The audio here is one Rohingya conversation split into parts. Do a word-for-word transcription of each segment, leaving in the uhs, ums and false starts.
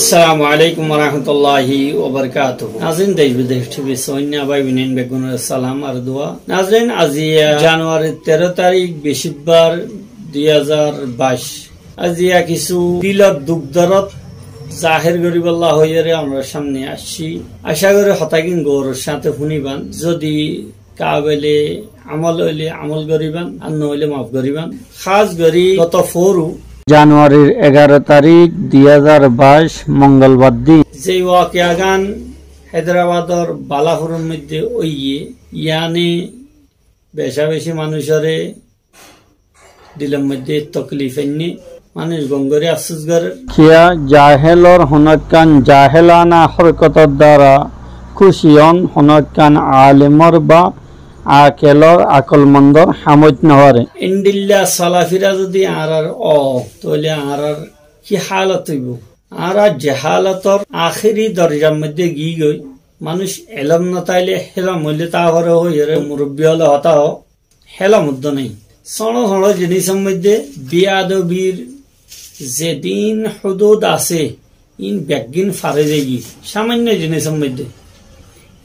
Assalamu alaikum warahmatulláhi wabarakátuhu. Nazirin, dec bidec TV soinna bái boinain beggúnore salam ar dua. Nazirin, aziya januarir teró tarík, bicíbbar, dui házar baic. Aziya kissú dilor duk dorod zahér goríbolla hoiyóre onórar sámne aiccí. Acá gorí hotágin gouror sáñte fúniban. Zodi kabele amol óile amol goríban, ar noóile maf goríban. Hás gorí goto foóru januarir egaró tarík, dui házar baic, mongolbar din, ze wakiyagan Háidrabador Balafuror moiddé óiye, yíane becá-becí manúicoré dilor moiddé toklif ainné, manúic gom gorí afsús gorér. Kiyá jahelor honókkan jahelana horkotor dara kúci óon, honókkan alemor ba akelor, akolmondor ham óit nofaré. Endilla solafira zodi añárar ó, tóile añárar ki hálot óibo? Añára ze hálotor akéri dorjar moiddé giyí goi, manúic elóm no táile hélom óile táa foré hoiyóre murubbi ókkole hotá hoó, hélom uddúa nái. Sóñço sóñço jinísor moiddé biadobir zedún hudud asé, iín beggín fari zaigói, samáinno jinísor moiddé.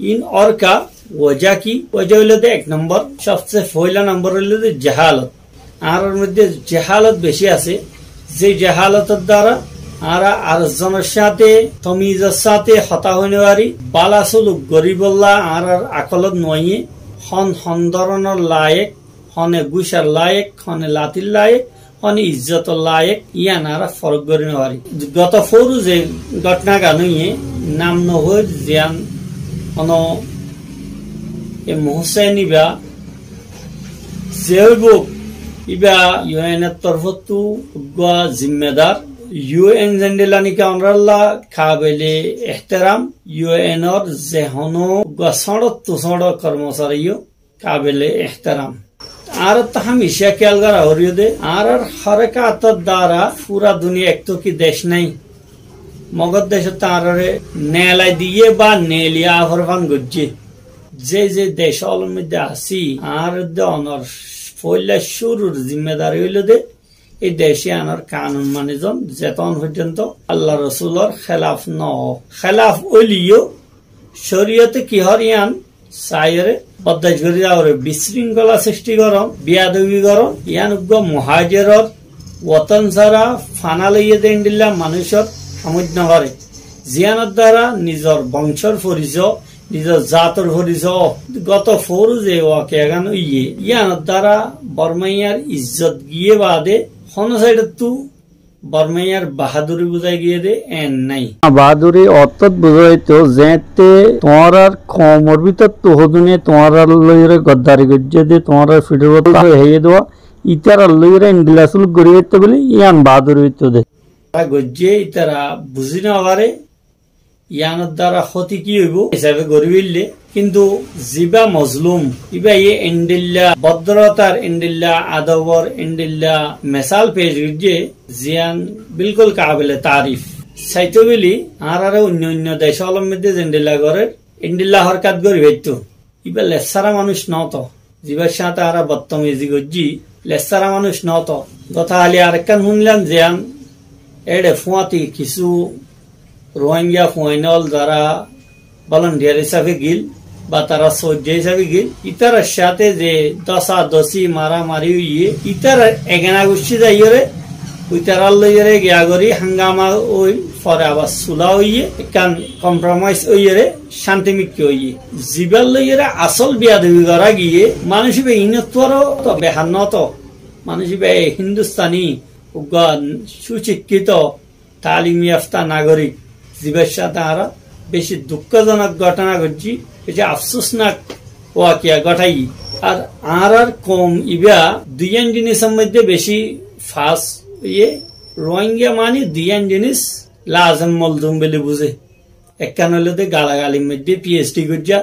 Iín ór ka wojá ki? Wojá óilde ek nombor, sobse foóila nombor óilde jehálot. Añárar moiddé jehálot bicí asé, ze jehalotor dara añára ar zonor sáñte tomizor sáñte hotá hoi nofarí, bála suluk goríbolla añárar akolot noaiyé, hon hon dóronor laek, hone gúcar laek, hone latir laek, hone izzotor laek, yían añára forók gorí nofarí. Goto foóru ze gótnagan óiye, nam nohoóir, ziyán hono e Mohsen íba, ze óibou íba UN or torfóttu uggúa zimmedar, UN zendilla niki onorálla kabele ehteram, UN or ze hono uggúa sóñçottu sóñço kormosari yó kabele ehteram. Añáráttu hámicá kéyal gorá foribóu dé, añárar horekátor dara fura duniya ektóki dec nái. Mogor decóttu añáráre neelai diyé ba neeli aforfán goijjé. Ze ze dec ókkolor moiddé así, añárar dé onor foóila cúrur zimmedari óilde, e dec yíanor kanun mani zon, zetón foijjonto Alla Rosulor hélaf noó. Hélaf óile yó córiyote ki hoór yían saiyóre boddac gorí zaore. Bicrínggola sristi gorón, biyadobi gorón, yían uggúa muhájeror wotón sára fana loiyé dé endilla manúicor ham óit nofaré. Ziyánor dara nizor bongcór foriso, nizor zator foriso. Goto foóru ze wakiyagan óiye, yíanor dara Bormaiyar izzot giyé baade hono saidottú Bormaiyar baháduri buzái giyé dé eén nái. Baháduri ottót buzái to zeéñtte tuáñrar koumor bútottu hodúne tuáñrar loiyóre goddari goijjé dé, tuáñrar fiçor bútottu héiye dé, ítarar loiyóre endilla suluk gorí faitto bóli yían baháduri óito dé. Tará goijjé, ítara buzí nofaré, yíanor dara hóti ki óibou hísabe gorí feillé. Kintu zibá mozlum, íbaye endilla bodrotar, endilla adobor, endilla mesal pec goijjé, ziyán bilkul kabele tarif. Saito bóli añáráre oinno oinno dec ókkolor moiddé zendilla gorér, endilla horkat gorí faitto. Íba lessára manúic noóto. Zibár sáñte añára bottomizi goijjí, lessára manúic noóto. Gotohali arekkán fúnlam ziyán, éçe fúañti kissú Ruáingga fuain ókkol zará bolontiyar hísafe giíl ba tará sóijja hísafe giíl, ítarar sáñte ze dosa-dosi, mara-mari óiye, ítarar egena guccí zaiyóre, ítarar loiyóre giya gorí hángama óil, fore abar sulá óiye, ekkán kompromáis óiyore cánti mikká óiye. Zibár loiyóre asól biyadobi gorá giyé, manúic íba iínottú aró to behar noóto. Manúic íba e Hindustani, uggúa sucikkíto, taalim yafta nagorik, zibár sáñte añára beci dukkózonok góthona goijjí, beci afsúsnak wakiya góthaiyí. Ar añárar koum íba duiyán jinísor moiddé beci fas óiye, Ruáingga mani duiyán jinís lazem molzum bóli buzé. Ekkán óilde galagalir moiddé PhD goijjá,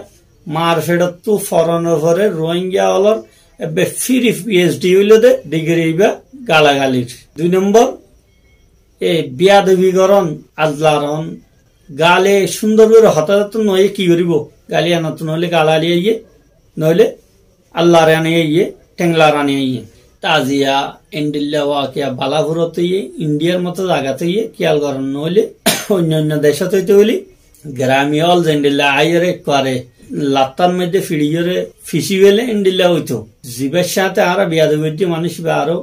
mar feçottú foronor fore Ruáingga ókkolor ebbe firi PhD óilde dhigiri íba galagalir. Dui nombor, e biyadobi gorón, azlaron, gale cúndor gorí hotá zattu noóiye ki goríbou? Gal yíanottú noóile galali aiyé, noóile Allar yíane aiyé, théng larani aiyé. Taziya endilla wakiya Balafurot óiye, Indiyar moto zagat óiye, kiyal gorón noóile Oinno oinno decót óito bóli, gerami ókkol zendilla aiyóre ekkuare lattár moidde fiçiyóre fisí fele endilla óito. Zibár sáñte añára beyadobi goijjí manúic íba aró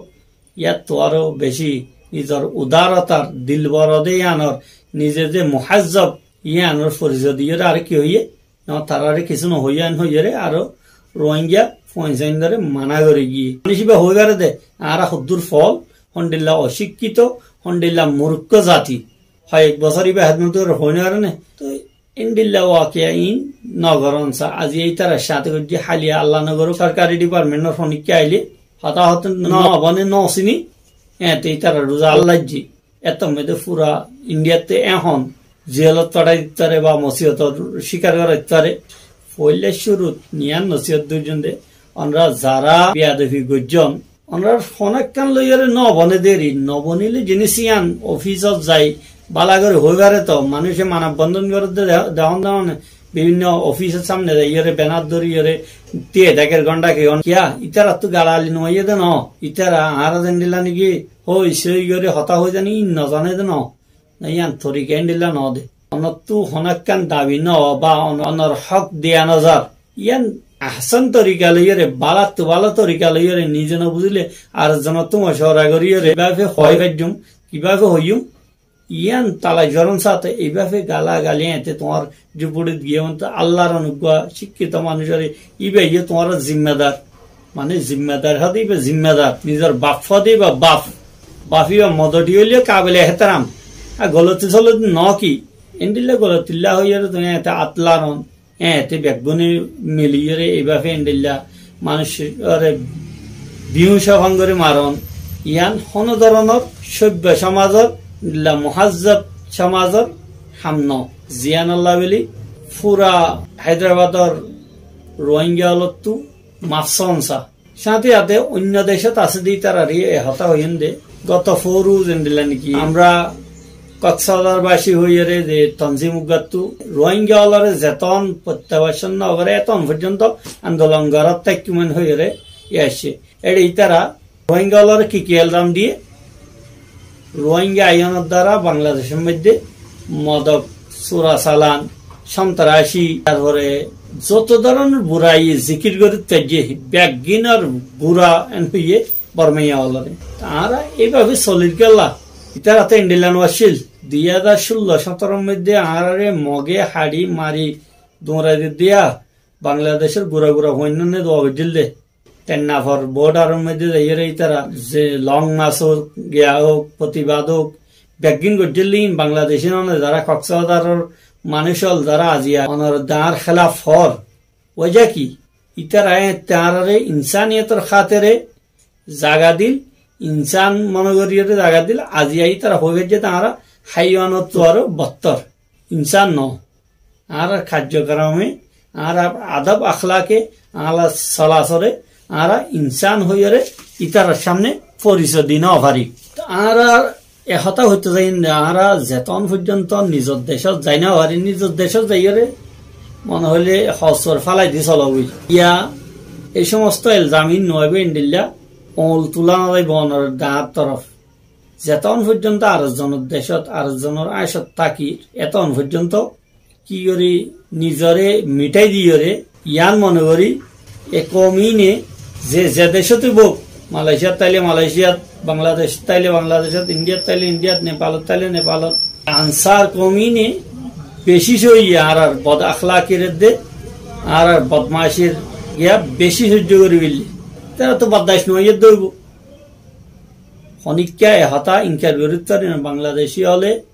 yáttu aró beci nizor udarotar, dilborodi yíanor, nize ze muházzob yíanor forisoy diyóre aró ki hoiyé? No, taráre kissú no hoiyé, en hoiyóre aró Rohingya fuain sáindore mana gorí giyé. Manúic íba hoi fare de, añára hoddúr fool, hondilla ocíkkito, hondilla murukko zati. Hoyek bosór íba hédmot gorí hoi no fare né. Toi endilla wakiya iín no gorón sa. Aziya ítarar sáñte goijjé, háliya Allah no gorouk, sorkari dipartmentor honikka aile hotá hotá no bone no siní, eñte ítarar ruza Allah ji. Étor moidde fura Indiyatte ehón jelot fathai dito fare ba mosibotor cíkar gorai dito fare. Foila cúrut yián nosiyot duijjonde, onora zara beyadobi goijjón, onorar honó ekkán loiyóre no bone deri, no bonile zinis yián ofisot zai bála gorí hoi fare to, manúice manob bondon goredde de-, dehón de mane bibinno ofisor samne zaiyóre benar dóriyóre tíe táker gonda ki on kiya, ítarattú galagali no aiyé de no, ítara añára zendilla niki hoi sói gorí hotá hoi zani ín no zane de no. Na, yián torika endilla no de. Onottú honó ekkán dabi no ba on-, onor hók diya no zar. Yián ahsan torika loiyóre, bálattú bála torika loiyóre, nize no buzile ar zonottú mocora goríyore, kibáfe hoi faijjum, kibáfe hoiyum, yián talac gorón sáte, ibáfe galagali eñte tuáñr zupudit giyé, onto Allar onugguwa, cíkkito manúic ore, íba yó tuáñrar zimmadar. Mane zimmadar hode íba zimmadar. Nizor baf hode íba baf. Baf íba modoti óile kabile ehteram. Ar goloti soloti no ki? Endilla golotilla hoiyóre tuñí eñte at laron. Eñte beggúne miliyóre ibáfe endilla manúic ore biuñsa fangori maron. Yián honó doronor sóibba somazor, endilla muházzob somazor ham no. Ziyán Allah bili fura Haidrabador Rohingya ólottú maf sóon sa. Sáñte sáñte oinno decót asé de ítarare e hotá hoiyén de. Goto foóru zendilla niki amra Koksbazar baci hoiyóre ze tonzim uggáttu Rohingya ólore zeton fottyabaccon no goré, eton foijjonto andolon gorát táikkum hoiyóre e aiccé. Ére ítara Rohingya ólore ki ki elzam diyé? Rohingya aiyónor duara Bangladecór moidde modok, surasalan, sontraci, tarfore zoto doronor burai zikir gorí táijje, beggúnor bura en hoiyé Bormaiya ólore. Añára eibafe solir kiyólla? Ítara to endilla no accíl. Dui házar cullo sóñtoror moidde añárare Moge haçi mari duñrai diddiya Bangladecór gura gura fuainnóne dua goijjíl de. Ten nafor bordaror moidde zaiyóre ítara ze long march ók, giya ók, fotibad ók, beggín goijjíl de. Ín Bangladeci none, zara Koksbazaror manúic ól, zara aziya onor dañr hélaf hoór. Wajá ki? Ítara eñtte añárare insaniyotor hátire zaga dil, insan mone goríyore zaga dil, aziya ítara hoi faijje de añára háiwanottú aró bottor, insan no. Añárar kaijjokorome, añárar adob akhlake, añárar solasole, añára insan hoiyóre ítarar samne forisoy di no fari. Añára e hotá hoitó saiyí de, añára zeton foijjonto nizor decót zai no fari, nizor decót zaiyóre mone hoile hosor fálai di sologói. Iya, ei somosto elzam ín no aibó endilla, oñl tula no zaibo onor dañr torof. Zeton foijjonto ar zonor decót, ar zonor añcot táki, eton foijjonto ki gorí nizore mithái diyóre, yián mone gorí e koum íne ze, ze decót óibou, Malaysiat táile Malaysiat, Bangladecot táile Bangladecot, Indiyat táile Indiyat, Nepalot táile Nepalot, ansar koum íne beci sóiye añárar bod akhlakir edde, añárar bodmacir giya beci soijjo gorí félaiye. Tara to bordac no óiye de óibou. Honikka e hotá inkar gorí fari no, Bangladeci óle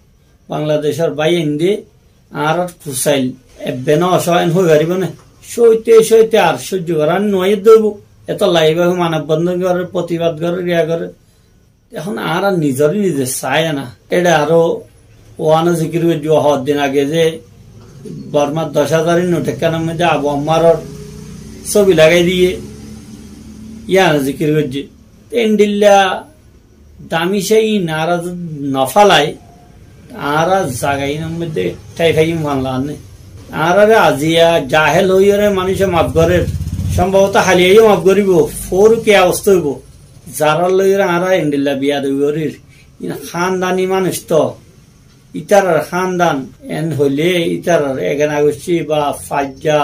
Bangladecor bái ainde añárar fusail ebbe no só en hoi faribó né? Sóite sóite ar sóijjo gorán no óiye de óibou. Etolla eibafe manob bondon gorer, fotibad gorer, giya gorer. Ehón añára nizore nize sai na. Ére aró uáno zikir goijjé, hoddin age ze Bormar doc házari not ekkánor moidde Abu Ammaror sóbi lagai diyé, yiáno zikir goijjé. Endilla dami cai añára zodi no félai, añára zaga inor moidde tái faiyum fán lagar né. Añárare aziya jahel hoiyóre manúice maf gorér, sombhoboto haliyaiyó maf goríbo, foóru ki obosta óibo? Zarar loiyóre añára endilla biyadobi gorír, iín hándani manúic to, ítarar hándan en hoilé, ítarar egena gossí ba faijja,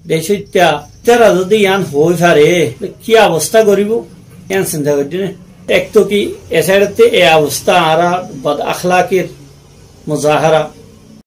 decóitta, ítara zodi yián hoi fare, ki obostá goribó? Yián sinta goijjó né? Ek to ki, e saidótte e obostá añára bad akhlakir muzahara,